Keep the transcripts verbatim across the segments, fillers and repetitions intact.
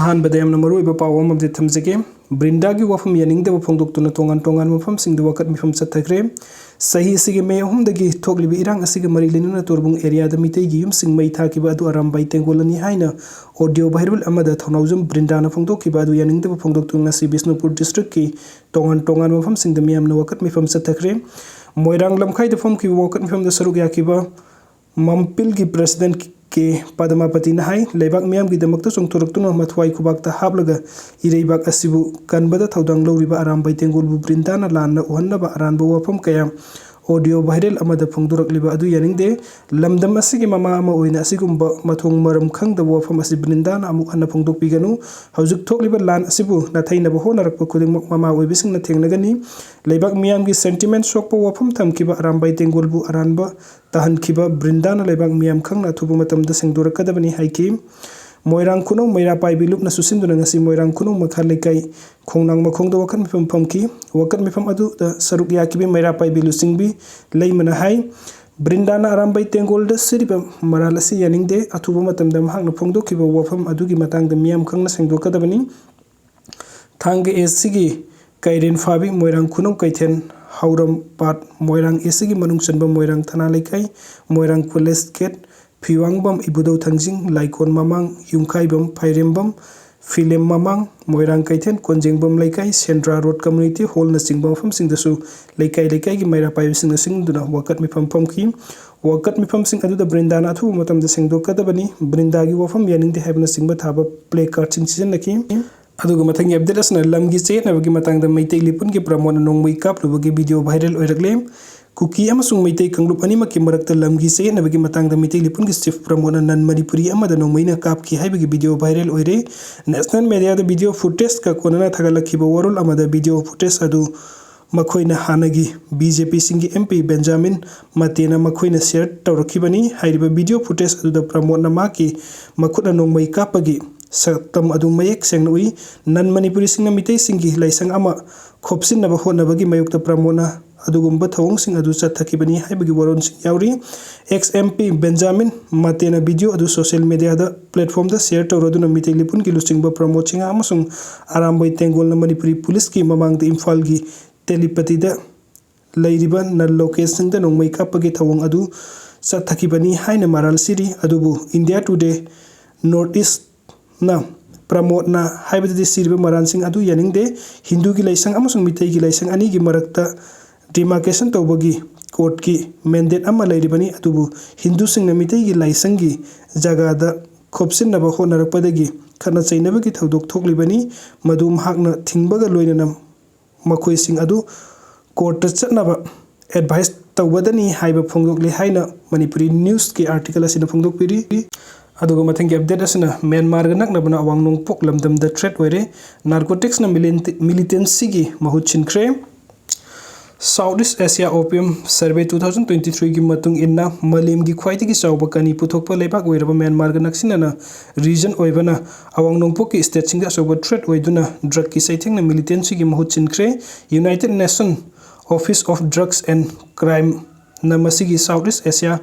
ꯑꯍꯥꯟꯕꯗ ꯌꯥꯝꯅ ꯃꯔꯨꯑꯣꯏꯕ ꯄꯥꯎ ꯑꯃꯗꯤ ꯊꯝꯖꯒꯦ꯫ ꯕ꯭ꯔꯤꯟꯗꯥꯒꯤ ꯋꯥꯐꯝ ꯌꯥꯅꯤꯡꯗꯕ ꯐꯣꯡꯗꯣꯛꯇꯨꯅ ꯇꯣꯉꯥꯟ ꯇꯣꯉꯥꯟꯕ ꯃꯐꯝꯁꯤꯡꯗ ꯋꯥꯀꯠ ꯃꯤꯐꯝ ꯆꯠꯊꯈ꯭ꯔꯦ꯫ ꯆꯍꯤ ꯑꯁꯤꯒꯤ ꯃꯦ ꯑꯍꯨꯝꯗꯒꯤ ꯊꯣꯛꯂꯤꯕ ꯏꯔꯥꯡ ꯑꯁꯤꯒ ꯃꯔꯤ ꯂꯩꯅꯅ ꯇꯣꯔꯕꯨꯡ ꯑꯦꯔꯤꯌꯥꯗ ꯃꯤꯇꯩꯒꯤ ꯌꯨꯝꯁꯤꯡ ꯃꯩ ꯊꯥꯈꯤꯕ ꯑꯗꯨ ꯑꯔꯥꯝꯕꯥꯏ ꯇꯦꯡꯒꯣꯜꯅꯤ ꯍꯥꯏꯅ ꯑꯣꯗꯤꯑꯣ ꯚꯥꯏꯔꯦꯜ ꯑꯃꯗ ꯊꯧꯅꯥꯎꯖꯝ ꯕ꯭ꯔꯤꯟꯗꯥꯅ ꯐꯣꯡꯗꯣꯛꯈꯤꯕ ꯑꯗꯨ ꯌꯥꯅꯤꯡꯗꯕ ꯐꯣꯡꯗꯣꯛꯇꯨꯅ ꯉꯁꯤ ꯕꯤꯁꯅꯨꯄꯨꯔ ꯗꯤꯁꯇ꯭ꯔꯤꯛꯀꯤ ꯇꯣꯉꯥꯟ ꯇꯣꯉꯥꯟꯕ ꯃꯐꯝꯁꯤꯡꯗ ꯃꯤꯌꯥꯝꯅ ꯋꯥꯀꯠ ꯃꯤꯐꯝ ꯆꯠꯊꯈ꯭ꯔꯦ꯫ ꯃꯣꯏꯔꯥꯡ ꯂꯝꯈꯥꯏꯗ ꯐꯝꯈꯤꯕ ꯋꯥꯀꯠ ꯃꯤꯐꯝꯗ ꯁꯔꯨꯛ ꯌꯥꯈꯤꯕ ꯃꯝꯄꯤꯜꯒꯤ ꯄ꯭ꯔꯦꯁꯤꯗꯦꯟꯠ ꯀꯦ ꯄꯗꯃꯥꯄꯇꯤꯅ ꯍꯥꯏ, ꯂꯩꯕꯥꯛ ꯃꯤꯌꯥꯝꯒꯤꯗꯃꯛꯇ ꯆꯣꯡꯊꯣꯔꯛꯇꯨꯅ ꯃꯊ꯭ꯋꯥꯏ ꯈꯨꯕꯥꯛꯇ ꯍꯥꯞꯂꯒ ꯏꯔꯩꯕꯥꯛ ꯑꯁꯤꯕꯨ ꯀꯟꯕꯗ ꯊꯧꯗꯥꯡ ꯂꯧꯔꯤꯕ ꯑꯔꯥꯝꯕꯥꯏ ꯇꯦꯡꯒꯣꯜꯕꯨ ꯕ꯭ꯔꯤꯟꯗꯥꯅ ꯂꯥꯟꯅ ꯎꯍꯟꯅꯕ ꯑꯔꯥꯟꯕ ꯋꯥꯐꯝ ꯀꯌꯥ ꯑꯣꯗꯤꯑꯣ ꯚꯥꯏꯔꯦꯜ ꯑꯃꯗ ꯐꯣꯡꯗꯣꯔꯛꯂꯤꯕ ꯑꯗꯨ ꯌꯥꯅꯤꯡꯗꯦ꯫ ꯂꯝꯗꯝ ꯑꯁꯤꯒꯤ ꯃꯃꯥ ꯑꯃ ꯑꯣꯏꯅ ꯑꯁꯤꯒꯨꯝꯕ ꯃꯊꯣꯡ ꯃꯔꯝ ꯈꯪꯗꯕ ꯋꯥꯐꯝ ꯑꯁꯤ ꯕ꯭ꯔꯤꯟꯗꯥꯅ ꯑꯃꯨꯛ ꯍꯟꯅ ꯐꯣꯡꯗꯣꯛꯄꯤꯒꯅꯨ꯫ ꯍꯧꯖꯤꯛ ꯊꯣꯛꯂꯤꯕ ꯂꯥꯟ ꯑꯁꯤꯕꯨ ꯅꯥꯊꯩꯅꯕ ꯍꯣꯠꯅꯔꯛꯄ ꯈꯨꯗꯤꯡꯃꯛ ꯃꯃꯥ ꯑꯣꯏꯕꯁꯤꯡꯅ ꯊꯦꯡꯅꯒꯅꯤ꯫ ꯂꯩꯕꯥꯛ ꯃꯤꯌꯥꯝꯒꯤ ꯁꯦꯟꯇꯤꯃꯦꯟꯠ ꯁꯣꯛꯄ ꯋꯥꯐꯝ ꯊꯝꯈꯤꯕ ꯑꯔꯥꯝꯕꯥꯏ ꯇꯦꯡꯒꯣꯜꯕꯨ ꯑꯔꯥꯟꯕ ꯇꯥꯍꯟꯈꯤꯕ ꯕ꯭ꯔꯤꯟꯗꯥꯅ ꯂꯩꯕꯥꯛ ꯃꯤꯌꯥꯝ ꯈꯪꯅ ꯑꯊꯨꯕ ꯃꯇꯝꯗ ꯁꯦꯡꯗꯣꯔꯛꯀꯗꯕꯅꯤ ꯍꯥꯏꯈꯤ꯫ ꯃꯣꯏꯔꯥꯡ ꯈꯨꯅꯧ ꯃꯩꯔꯥ ꯄꯥꯏꯕꯤ ꯂꯨꯞꯅ ꯆꯨꯁꯤꯟꯗꯨꯅ ꯉꯁꯤ ꯃꯣꯏꯔꯥꯡ ꯈꯨꯅꯧ ꯃꯈꯥ ꯂꯩꯀꯥꯏ ꯈꯣꯡꯅꯥꯡ ꯃꯈꯣꯡꯗ ꯋꯥꯀꯠ ꯃꯤꯐꯝ ꯐꯝꯈꯤ꯫ ꯋꯥꯀꯠ ꯃꯤꯐꯝ ꯑꯗꯨꯗ ꯁꯔꯨꯛ ꯌꯥꯈꯤꯕ ꯃꯩꯔꯥ ꯄꯥꯏꯕꯤ ꯂꯨꯆꯤꯡꯕꯤ ꯂꯩꯃꯅ ꯍꯥꯏ, ꯕ꯭ꯔꯤꯟꯗꯥꯅ ꯑꯔꯥꯝꯕꯥꯏ ꯇꯦꯡꯒꯣꯜꯗ ꯁꯤꯔꯤꯕ ꯃꯔꯥꯜ ꯑꯁꯤ ꯌꯥꯅꯤꯡꯗꯦ꯫ ꯑꯊꯨꯕ ꯃꯇꯝꯗ ꯃꯍꯥꯛꯅ ꯐꯣꯡꯗꯣꯛꯈꯤꯕ ꯋꯥꯐꯝ ꯑꯗꯨꯒꯤ ꯃꯇꯥꯡꯗ ꯃꯤꯌꯥꯝ ꯈꯪꯅ ꯁꯦꯡꯗꯣꯛꯀꯗꯕꯅꯤ꯫ ꯊꯥꯡꯒ ꯑꯦꯁ ꯁꯤꯒꯤ ꯀꯩꯔꯦꯟ ꯐꯥꯕꯤ, ꯃꯣꯏꯔꯥꯡ ꯈꯨꯅꯧ ꯀꯩꯊꯦꯜ, ꯍꯧꯔꯝ ꯄꯥꯠ, ꯃꯣꯏꯔꯥꯡ ꯑꯦꯁ ꯁꯤꯒꯤ ꯃꯅꯨꯡ ꯆꯟꯕ ꯃꯣꯏꯔꯥꯡ ꯊꯅꯥ ꯂꯩꯀꯥꯏ, ꯃꯣꯏꯔꯥꯡ ꯀꯣꯂꯦꯖ ꯒꯦꯠ, ꯐꯤꯋꯥꯡꯕꯝ, ꯏꯕꯨꯙꯧ ꯊꯥꯡꯖꯤꯡ, ꯂꯥꯏꯀꯣꯟ ꯃꯃꯥꯡ, ꯌꯨꯝꯈꯥꯏꯕꯝ, ꯐꯥꯏꯔꯦꯝꯕꯝ, ꯐꯤꯂꯦꯝ ꯃꯃꯥꯡ, ꯃꯣꯏꯔꯥꯡ ꯀꯩꯊꯦꯜ, ꯀꯣꯟꯖꯦꯡꯕꯝ ꯂꯩꯀꯥꯏ, ꯁꯦꯟꯗ꯭ꯔꯥ ꯔꯣꯗ ꯀꯝꯃ꯭ꯌꯨꯅꯤꯇꯤ ꯍꯣꯜꯅꯆꯤꯡꯕ ꯃꯐꯝꯁꯤꯡꯗꯁꯨ ꯂꯩꯀꯥꯏ ꯂꯩꯀꯥꯏꯒꯤ ꯃꯩꯔꯥ ꯄꯥꯏꯕꯁꯤꯡꯅ ꯁꯤꯟꯗꯨꯅ ꯋꯥꯀꯠ ꯃꯤꯐꯝ ꯐꯝꯈꯤ꯫ ꯋꯥꯀꯠ ꯃꯤꯐꯝꯁꯤꯡ ꯑꯗꯨꯗ ꯕ꯭ꯔꯤꯟꯗꯥꯅ ꯑꯊꯨꯕ ꯃꯇꯝꯗ ꯁꯦꯡꯗꯣꯛꯀꯗꯕꯅꯤ, ꯕ꯭ꯔꯤꯟꯗꯥꯒꯤ ꯋꯥꯐꯝ ꯌꯥꯅꯤꯡꯗꯦ ꯍꯥꯏꯕꯅꯆꯤꯡꯕ ꯊꯥꯕ ꯄ꯭ꯂꯦ ꯀꯥꯔꯗꯁꯤꯡ ꯁꯤꯖꯤꯟꯅꯈꯤ꯫ ꯑꯗꯨꯒ ꯃꯊꯪꯒꯤ ꯑꯞꯗꯦꯠ ꯑꯁꯤꯅ ꯂꯝꯒꯤ ꯆꯌꯦꯠꯅꯕꯒꯤ ꯃꯇꯥꯡꯗ ꯃꯩꯇꯩ ꯂꯤꯄꯨꯟꯒꯤ ꯄ꯭ꯔꯃꯣꯗꯅ ꯅꯣꯡꯃꯩ ꯀꯥꯞꯂꯨꯕꯒꯤ ꯚꯤꯗꯤꯑꯣ ꯚꯥꯏꯔꯦꯜ ꯑꯣꯏꯔꯛꯂꯦ꯫ ꯀꯨꯀꯤ ꯑꯃꯁꯨꯡ ꯃꯩꯇꯩ ꯀꯥꯡꯂꯨꯞ ꯑꯅꯤꯃꯛꯀꯤ ꯃꯔꯛꯇ ꯂꯝꯒꯤ ꯆꯌꯦꯠꯅꯕꯒꯤ ꯃꯇꯥꯡꯗ ꯃꯩꯇꯩ ꯂꯤꯄꯨꯟꯒꯤ ꯆꯤꯐ ꯄ꯭ꯔꯃꯣꯗꯅ ꯅꯟ ꯃꯅꯤꯄꯨꯔꯤ ꯑꯃꯗ ꯅꯣꯡꯃꯩꯅ ꯀꯥꯞꯈꯤ ꯍꯥꯏꯕꯒꯤ ꯚꯤꯗꯤꯑꯣ ꯚꯥꯏꯔꯦꯜ ꯑꯣꯏꯔꯦ꯫ ꯅꯦꯁꯅꯦꯜ ꯃꯦꯗꯤꯌꯥꯗ ꯚꯤꯗꯤꯑꯣ ꯐꯨꯇꯦꯖꯀ ꯀꯣꯟꯅꯅ ꯊꯥꯒꯠꯂꯛꯈꯤꯕ ꯋꯥꯔꯣꯜ ꯑꯃꯗ ꯚꯤꯗꯤꯑꯣ ꯐꯨꯇꯦꯖ ꯑꯗꯨ ꯃꯈꯣꯏꯅ ꯍꯥꯟꯅꯒꯤ B J ꯄꯤꯁꯤꯡꯒꯤ M P Benjamin ꯃꯇꯦꯅ ꯃꯈꯣꯏꯅ ꯁꯤꯌꯔ ꯇꯧꯔꯛꯈꯤꯕꯅꯤ꯫ ꯍꯥꯏꯔꯤꯕ ꯚꯤꯗꯤꯑꯣ ꯐꯨꯇꯦꯖ ꯑꯗꯨꯗ ꯄ꯭ꯔꯃꯣꯗꯅ ꯃꯍꯥꯛꯀꯤ ꯃꯈꯨꯠꯅ ꯅꯣꯡꯃꯩ ꯀꯥꯞꯄꯒꯤ ꯁꯛꯇꯝ ꯑꯗꯨ ꯃꯌꯦꯛ ꯁꯦꯡꯅ ꯎꯏ꯫ ꯅꯟ ꯃꯅꯤꯄꯨꯔꯤꯁꯤꯡꯅ ꯃꯤꯇꯩꯁꯤꯡꯒꯤ ꯂꯥꯏꯁꯪ ꯑꯃ ꯈꯣꯞꯆꯤꯟꯅꯕ ꯍꯣꯠꯅꯕꯒꯤ ꯃꯥꯌꯣꯛꯇ ꯄ꯭ꯔꯃꯣꯗꯅ ꯑꯗꯨꯒꯨꯝꯕ ꯊꯧꯑꯣꯡꯁꯤꯡ ꯑꯗꯨ ꯆꯠꯊꯈꯤꯕꯅꯤ ꯍꯥꯏꯕꯒꯤ ꯋꯥꯔꯣꯜꯁꯤꯡ ꯌꯥꯎꯔꯤ꯫ Ex M P Benjamin Mate ꯅ video ꯑꯗꯨ social media ꯗ platform ꯗ share ꯇꯧꯔꯗꯨꯅ ꯃꯤꯇꯩ ꯂꯤꯄꯨꯟꯒꯤ ꯂꯨꯆꯤꯡꯕ ꯄ꯭ꯔꯃꯣꯗ ꯁꯤꯡꯍ ꯑꯃꯁꯨꯡ ꯑꯔꯥꯝꯕꯩ ꯇꯦꯡꯒꯣꯜꯅ ꯃꯅꯤꯄꯨꯔꯤ ꯄꯨꯂꯤꯁꯀꯤ ꯃꯃꯥꯡꯗ ꯏꯝꯐꯥꯜꯒꯤ ꯇꯦꯂꯤꯄꯇꯤꯗ ꯂꯩꯔꯤꯕ ꯅꯜ ꯂꯣꯀꯦꯁꯟꯁꯤꯡꯗ ꯅꯣꯡꯃꯩ ꯀꯥꯞꯄꯒꯤ ꯊꯧꯑꯣꯡ ꯑꯗꯨ ꯆꯠꯊꯈꯤꯕꯅꯤ ꯍꯥꯏꯅ ꯃꯔꯥꯜ ꯁꯤꯔꯤ꯫ ꯑꯗꯨꯕꯨ India Today North East ꯅ ꯄ꯭ꯔꯃꯣꯗꯅ ꯍꯥꯏꯕꯗꯗꯤ ꯁꯤꯔꯤꯕ ꯃꯔꯥꯜꯁꯤꯡ ꯑꯗꯨ ꯌꯥꯅꯤꯡꯗꯦ꯫ ꯍꯤꯟꯗꯨꯒꯤ ꯂꯥꯏꯁꯪ ꯑꯃꯁꯨꯡ ꯃꯤꯇꯩꯒꯤ ꯂꯥꯏꯁꯪ ꯑꯅꯤꯒꯤ ꯃꯔꯛꯇ demarcation ꯇꯧꯕꯒꯤ court ꯀꯤ mandate ꯑꯃ ꯂꯩꯔꯤꯕꯅꯤ, ꯑꯗꯨꯕꯨ ꯍꯤꯟꯗꯨꯁꯤꯡꯅ ꯃꯤꯇꯩꯒꯤ ꯂꯥꯏꯁꯪꯒꯤ ꯖꯒꯥꯗ ꯈꯣꯞꯆꯤꯟꯅꯕ ꯍꯣꯠꯅꯔꯛꯄꯗꯒꯤ ꯈꯠꯅ ꯆꯩꯅꯕꯒꯤ ꯊꯧꯗꯣꯛ ꯊꯣꯛꯂꯤꯕꯅꯤ꯫ ꯃꯗꯨ ꯃꯍꯥꯛꯅ ꯊꯤꯡꯕꯒ ꯂꯣꯏꯅꯅ ꯃꯈꯣꯏꯁꯤꯡ ꯑꯗꯨ court ꯇ ꯆꯠꯅꯕ advise ꯇꯧꯒꯗꯅꯤ ꯍꯥꯏꯕ ꯐꯣꯡꯗꯣꯛꯂꯤ ꯍꯥꯏꯅ ꯃꯅꯤꯄꯨꯔꯤ news ꯀꯤ article ꯑꯁꯤꯅ ꯐꯣꯡꯗꯣꯛꯄꯤꯔꯤ꯫ ꯑꯗꯨꯒ ꯃꯊꯪꯒꯤ update ꯑꯁꯤꯅ ꯃ꯭ꯌꯥꯟꯃꯥꯔꯒ ꯅꯛꯅꯕꯅ ꯑꯋꯥꯡ ꯅꯣꯡꯄꯣꯛ ꯂꯝꯗꯝꯗ threat ꯑꯣꯏꯔꯦ꯫ Narcotics ꯅ ꯃꯤꯂꯤꯟ-, militancy ꯒꯤ ꯃꯍꯨꯠ ꯁꯤꯟꯈ꯭ꯔꯦ꯫ South East Asia Opium Survey two thousand twenty three ꯒꯤ ꯃꯇꯨꯡ ꯏꯟꯅ, ꯃꯥꯂꯦꯝꯒꯤ ꯈ꯭ꯋꯥꯏꯗꯒꯤ ꯆꯥꯎꯕ ꯀꯅꯤ ꯄꯨꯊꯣꯛꯄ ꯂꯩꯕꯥꯛ ꯑꯣꯏꯔꯕ ꯃ꯭ꯌꯥꯟꯃꯥꯔꯒ ꯅꯛꯁꯤꯟꯅꯅ region ꯑꯣꯏꯕꯅ ꯑꯋꯥꯡ ꯅꯣꯡꯄꯣꯛꯀꯤ state ꯁꯤꯡꯗ ꯑꯆꯧꯕ threat ꯑꯣꯏꯗꯨꯅ drug ꯀꯤ ꯆꯩꯊꯦꯡꯅ militancy ꯒꯤ ꯃꯍꯨꯠ ꯁꯤꯟꯈ꯭ꯔꯦ꯫ United Nation Office of Drugs and Crime ꯅ ꯃꯁꯤꯒꯤ South East Asia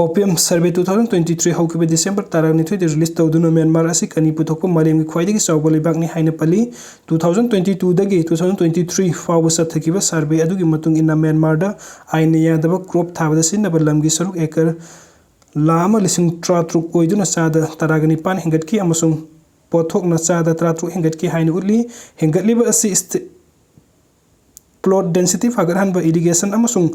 Opium Survey two thousand twenty three ꯍꯧꯈꯤꯕ December ꯇꯔꯥꯅꯤꯊꯣꯏꯗ release ꯇꯧꯗꯨꯅ ꯃ꯭ꯌꯥꯟꯃꯥꯔ ꯑꯁꯤ ꯀꯅꯤ ꯄꯨꯊꯣꯛꯄ ꯃꯥꯂꯦꯝꯒꯤ ꯈ꯭ꯋꯥꯏꯗꯒꯤ ꯆꯥꯎꯕ ꯂꯩꯕꯥꯛꯅꯤ ꯍꯥꯏꯅ ꯄꯜꯂꯤ꯫ Two thousand twenty two ꯗꯒꯤ two thousand twenty three ꯐꯥꯎꯕ ꯆꯠꯊꯈꯤꯕ survey ꯑꯗꯨꯒꯤ ꯃꯇꯨꯡ ꯏꯟꯅ, ꯃ꯭ꯌꯥꯟꯃꯥꯔꯗ ꯑꯥꯏꯟꯅ ꯌꯥꯗꯕ crop ꯊꯥꯕꯗ ꯁꯤꯖꯤꯟꯅꯕ ꯂꯝꯒꯤ ꯁꯔꯨꯛ acre ꯂꯥꯈ ꯑꯃ ꯂꯤꯁꯤꯡ ꯇꯔꯥꯇꯔꯨꯛ ꯑꯣꯏꯗꯨꯅ ꯆꯥꯗ ꯇꯔꯥꯒ ꯅꯤꯄꯥꯟ ꯍꯦꯟꯒꯠꯈꯤ ꯑꯃꯁꯨꯡ ꯄꯣꯠꯊꯣꯛꯅ ꯆꯥꯗ ꯇꯔꯥꯇꯔꯨꯛ ꯍꯦꯟꯒꯠꯈꯤ ꯍꯥꯏꯅ ꯎꯠꯂꯤ꯫ ꯍꯦꯟꯒꯠꯂꯤꯕ ꯑꯁꯤ ꯁ꯭ꯇꯦ-, plot density ꯐꯒꯠꯍꯟꯕ, irrigation ꯑꯃꯁꯨꯡ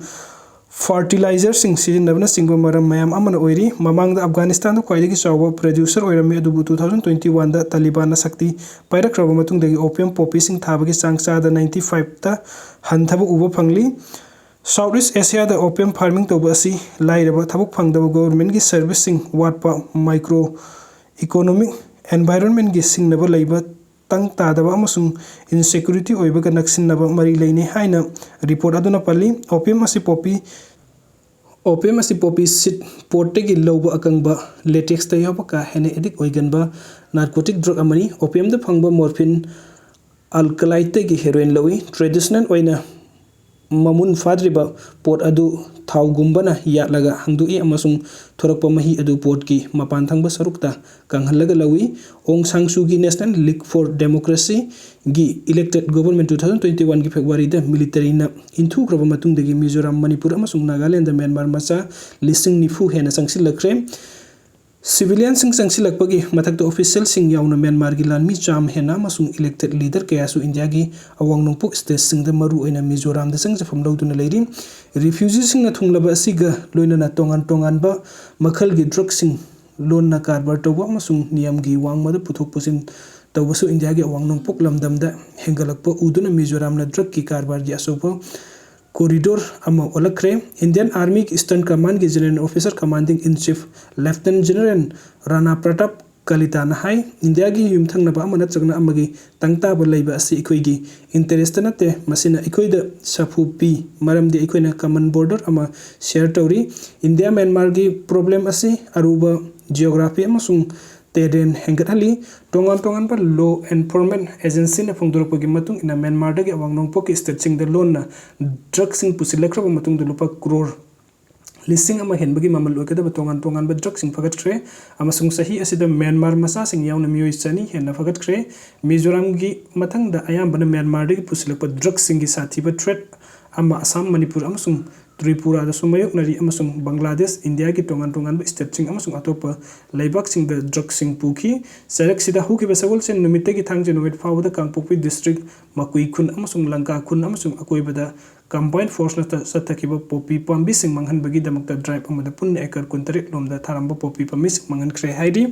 fertilizer ꯁꯤꯡ ꯁꯤꯖꯤꯟꯅꯕꯅꯆꯤꯡꯕ ꯃꯔꯝ ꯃꯌꯥꯝ ꯑꯃꯅ ꯑꯣꯏꯔꯤ꯫ ꯃꯃꯥꯡꯗ ꯑꯐꯒꯥꯅꯤꯁꯇꯥꯟꯗ ꯈ꯭ꯋꯥꯏꯗꯒꯤ ꯆꯥꯎꯕ producer ꯑꯣꯏꯔꯝꯃꯤ, ꯑꯗꯨꯕꯨ two thousand twenty one ꯗ ꯇꯥꯂꯤꯕꯥꯟꯅ ꯁꯛꯇꯤ ꯄꯥꯏꯔꯛꯈ꯭ꯔꯕ ꯃꯇꯨꯡꯗꯒꯤ opium poppy ꯁꯤꯡ ꯊꯥꯕꯒꯤ ꯆꯥꯡ ꯆꯥꯗ ninety five ꯇ ꯍꯟꯊꯕ ꯎꯕ ꯐꯪꯂꯤ꯫ South East Asia ꯗ opium farming ꯇꯧꯕ ꯑꯁꯤ ꯂꯥꯏꯔꯕ, ꯊꯕꯛ ꯐꯪꯗꯕ, government ꯀꯤ service ꯁꯤꯡ ꯋꯥꯠꯄ, micro economic environment ꯀꯤ ꯁꯤꯡꯅꯕ ꯂꯩꯕ ꯇꯪ ꯇꯥꯗꯕ ꯑꯃꯁꯨꯡ insecurity ꯑꯣꯏꯕꯒ ꯅꯛꯁꯤꯟꯅꯕ ꯃꯔꯤ ꯂꯩꯅꯩ ꯍꯥꯏꯅ report ꯑꯗꯨꯅ ꯄꯜꯂꯤ꯫ Opium ꯑꯁꯤ poppy, opium ꯑꯁꯤ poppy seed pod ꯇꯒꯤ ꯂꯧꯕ ꯑꯀꯪꯕ latex ꯇ ꯌꯥꯎꯕ ꯀꯥ ꯍꯦꯟꯅ addict ꯑꯣꯏꯒꯟꯕ narcotic drug ꯑꯃꯅꯤ꯫ Opium ꯗ ꯐꯪꯕ morphine alkaloid ꯇꯒꯤ heroin ꯂꯧꯏ꯫ Traditional ꯑꯣꯏꯅ ꯃꯃꯨꯟ ꯐꯥꯗ꯭ꯔꯤꯕ ꯄꯣꯠ ꯑꯗꯨ ꯊꯥꯎꯒꯨꯝꯕꯅ ꯌꯥꯠꯂꯒ ꯍꯥꯡꯗꯣꯛꯏ ꯑꯃꯁꯨꯡ ꯊꯣꯔꯛꯄ ꯃꯍꯤ ꯑꯗꯨ ꯄꯣꯠꯀꯤ ꯃꯄꯥꯟ ꯊꯪꯕ ꯁꯔꯨꯛꯇ ꯀꯪꯍꯜꯂꯒ ꯂꯧꯏ꯫ ꯑꯣꯡ ꯁꯥꯡ ꯁꯨꯒꯤ National League for Democracy ꯒꯤ elected government two thousand twenty one ꯒꯤ February ꯗ military ꯅ ꯏꯟꯊꯨꯈ꯭ꯔꯕ ꯃꯇꯨꯡꯗꯒꯤ ꯃꯤꯖꯣꯔꯥꯝ, ꯃꯅꯤꯄꯨꯔ ꯑꯃꯁꯨꯡ ꯅꯥꯒꯥꯂꯦꯟꯗ ꯃ꯭ꯌꯥꯟꯃꯥꯔ ꯃꯆꯥ ꯂꯤꯁꯤꯡ ꯅꯤꯐꯨ ꯍꯦꯟꯅ ꯆꯪꯁꯤꯜꯂꯛꯈ꯭ꯔꯦ꯫ Civilian ꯁꯤꯡ ꯆꯪꯁꯤꯜꯂꯛꯄꯒꯤ ꯃꯊꯛꯇ official ꯁꯤꯡ ꯌꯥꯎꯅ ꯃ꯭ꯌꯥꯟꯃꯥꯔꯒꯤ ꯂꯥꯟꯃꯤ ꯆꯥꯝꯃ ꯍꯦꯟꯅ ꯑꯃꯁꯨꯡ elected leader ꯀꯌꯥꯁꯨ ꯏꯟꯗꯤꯌꯥꯒꯤ ꯑꯋꯥꯡ ꯅꯣꯡꯄꯣꯛ state ꯁꯤꯡꯗ, ꯃꯔꯨꯑꯣꯏꯅ ꯃꯤꯖꯣꯔꯥꯝꯗ, ꯆꯪꯖꯐꯝ ꯂꯧꯗꯨꯅ ꯂꯩꯔꯤ꯫ Refugee ꯁꯤꯡꯅ ꯊꯨꯡꯂꯕ ꯑꯁꯤꯒ ꯂꯣꯏꯅꯅ ꯇꯣꯉꯥꯟ ꯇꯣꯉꯥꯟꯕ ꯃꯈꯜꯒꯤ drug ꯁꯤꯡ ꯂꯣꯟꯅ ꯀꯔꯕꯥꯔ ꯇꯧꯕ ꯑꯃꯁꯨꯡ ꯅꯤꯌꯝꯒꯤ ꯋꯥꯡꯃꯗ ꯄꯨꯊꯣꯛ ꯄꯨꯁꯤꯟ ꯇꯧꯕꯁꯨ ꯏꯟꯗꯤꯌꯥꯒꯤ ꯑꯋꯥꯡ ꯅꯣꯡꯄꯣꯛ ꯂꯝꯗꯝꯗ ꯍꯦꯟꯒꯠꯂꯛꯄ ꯎꯗꯨꯅ ꯃꯤꯖꯣꯔꯥꯝꯅ drug ꯀꯤ ꯀꯔꯕꯥꯔꯒꯤ ꯑꯆꯧꯕ corridor ꯑꯃ ꯑꯣꯜꯂꯛꯈ꯭ꯔꯦ꯫ Indian Army ꯒꯤ Eastern Command ꯒꯤ General Officer Commanding in Chief Lieutenant General ꯔꯥꯅꯥ ꯄ꯭ꯔꯇꯥꯞ ꯀꯂꯤꯇꯥꯅ ꯍꯥꯏ, "ꯏꯟꯗꯤꯌꯥꯒꯤ ꯌꯨꯝꯊꯪꯅꯕ ꯑꯃ ꯅꯠꯇ꯭ꯔꯒꯅ ꯑꯃꯒꯤ ꯇꯪꯇꯥꯕ ꯂꯩꯕ ꯑꯁꯤ ꯑꯩꯈꯣꯏꯒꯤ interest ꯅꯠꯇꯦ꯫ ꯃꯁꯤꯅ ꯑꯩꯈꯣꯏꯗ ꯁꯥꯐꯨ ꯄꯤ, ꯃꯔꯝꯗꯤ ꯑꯩꯈꯣꯏꯅ common border ꯑꯃ share ꯇꯧꯔꯤ꯫ ꯏꯟꯗꯤꯌꯥ ꯃ꯭ꯌꯥꯟꯃꯥꯔꯒꯤ problem ꯑꯁꯤ ꯑꯔꯨꯕ geography ꯑꯃꯁꯨꯡ terrain ꯍꯦꯟꯒꯠꯍꯜꯂꯤ꯫ ꯇꯣꯉꯥꯟ ꯇꯣꯉꯥꯟꯕ law enforcement agency ꯅ ꯐꯣꯡꯗꯣꯔꯛꯄꯒꯤ ꯃꯇꯨꯡ ꯏꯟꯅ, ꯃ꯭ꯌꯥꯟꯃꯥꯔꯗꯒꯤ ꯑꯋꯥꯡ ꯅꯣꯡꯄꯣꯛꯀꯤ state ꯁꯤꯡꯗ ꯂꯣꯟꯅ drug ꯁꯤꯡ ꯄꯨꯁꯤꯜꯂꯛꯈ꯭ꯔꯕ ꯃꯇꯨꯡꯗ ꯂꯨꯄꯥ ꯀ꯭ꯔꯣꯔ ꯂꯤꯁꯤꯡ ꯑꯃ ꯍꯦꯟꯕꯒꯤ ꯃꯃꯜ ꯑꯣꯏꯒꯗꯕ ꯇꯣꯉꯥꯟ ꯇꯣꯉꯥꯟꯕ drug ꯁꯤꯡ ꯐꯒꯠꯈ꯭ꯔꯦ, ꯑꯃꯁꯨꯡ ꯆꯍꯤ ꯑꯁꯤꯗ ꯃ꯭ꯌꯥꯟꯃꯥꯔ ꯃꯆꯥꯁꯤꯡ ꯌꯥꯎꯅ ꯃꯤꯑꯣꯏ ꯆꯅꯤ ꯍꯦꯟꯅ ꯐꯒꯠꯈ꯭ꯔꯦ꯫ ꯃꯤꯖꯣꯔꯥꯝꯒꯤ ꯃꯊꯪꯗ ꯑꯌꯥꯝꯕꯅ ꯃ꯭ꯌꯥꯟꯃꯥꯔꯗꯒꯤ ꯄꯨꯁꯤꯜꯂꯛꯄ drug ꯁꯤꯡꯒꯤ ꯁꯥꯊꯤꯕ threat ꯑꯃ ꯑꯁꯥꯝ, ꯃꯅꯤꯄꯨꯔ ꯑꯃꯁꯨꯡ ꯇ꯭ꯔꯤꯄꯨꯔꯥꯗꯁꯨ ꯃꯥꯌꯣꯛꯅꯔꯤ, ꯑꯃꯁꯨꯡ ꯕꯪꯒ꯭ꯂꯥꯗꯦꯁ, ꯏꯟꯗꯤꯌꯥꯒꯤ ꯇꯣꯉꯥꯟ ꯇꯣꯉꯥꯟꯕ state ꯁꯤꯡ ꯑꯃꯁꯨꯡ ꯑꯇꯣꯞꯄ ꯂꯩꯕꯥꯛꯁꯤꯡꯗ drug ꯁꯤꯡ ꯄꯨꯈꯤ꯫ ꯆꯩꯔꯛꯁꯤꯗ ꯍꯧꯈꯤꯕ ꯁꯒꯣꯜꯁꯦꯟ ꯅꯨꯃꯤꯠꯇꯒꯤ ꯊꯥꯡꯖ ꯅꯨꯃꯤꯠ ꯐꯥꯎꯕꯗ ꯀꯥꯡꯄꯣꯛꯄꯤ district, ꯃꯀꯨꯏ ꯈꯨꯟ ꯑꯃꯁꯨꯡ ꯂꯪꯀꯥ ꯈꯨꯟ ꯑꯃꯁꯨꯡ ꯑꯀꯣꯏꯕꯗ combined force ꯅ ꯆꯠꯊꯈꯤꯕ poppy ꯄꯥꯝꯕꯤꯁꯤꯡ ꯃꯥꯡꯍꯟꯕꯒꯤꯗꯃꯛꯇ drive ꯑꯃꯗ ꯄꯨꯟꯅ acre ꯀꯨꯟꯇꯔꯦꯠ ꯂꯣꯝꯗ ꯊꯥꯔꯝꯕ poppy ꯄꯥꯝꯕꯤꯁꯤꯡ ꯃꯥꯡꯍꯟꯈ꯭ꯔꯦ ꯍꯥꯏꯔꯤ꯫